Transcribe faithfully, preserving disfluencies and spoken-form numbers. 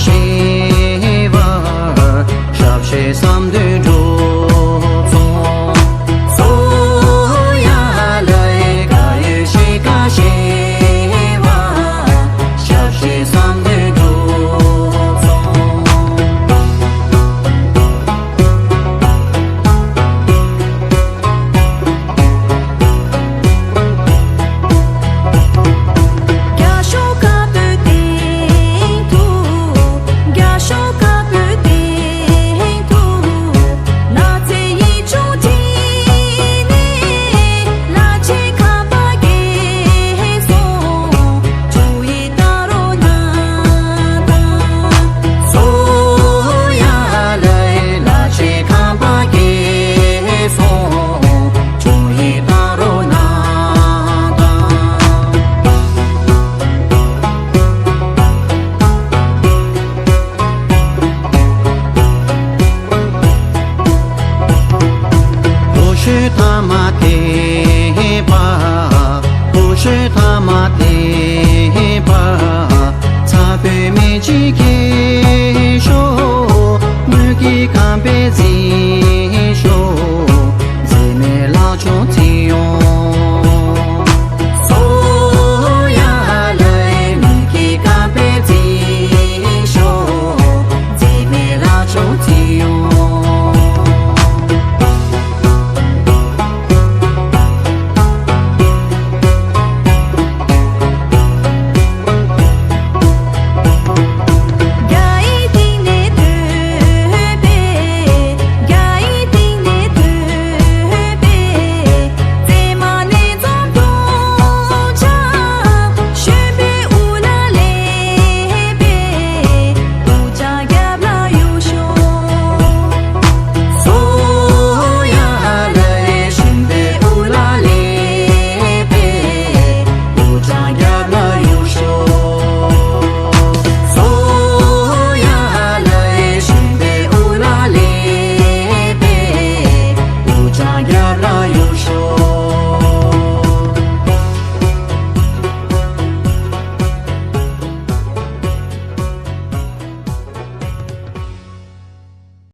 ཞི་བ། ཞབས་ཕྱི་བསམ་དོན་འགྲུབ་སོང་། སོ་ཡ་ལ་ཡི་ག་ཡོད་ཤི་ཀ་ཞི་བ། ཞབས་ཕྱི་བསམ་དོན་འགྲུབ་སོང་། རྒྱ་ཤོག་དཀར་པོའི་སྟེང་དུ། རྒྱ་ཤོག་དཀར་པོའི་སྟེང་དུ། ལ་ཚེ་ཡིད་འབྱུང་བྲིས་ནས། ལ་ཆེ་ཁང་པ་གེ་སོང་། ཇུ་ཡི་ཏ་རོ་ན་ད། སོ་ཡ་ལ་ལ་ཆེ་ཁང་པ་གེ་སོང་། ཆུང་ཡི་ཏ་རོ་ན་ད། ཕོ་ཤོད་ཐ་མ་དེ་པ། ཕོ་ཤོད་ཐ་མ་དེ་པ། ཚ་བོའི་མི་གཅིག་གིས།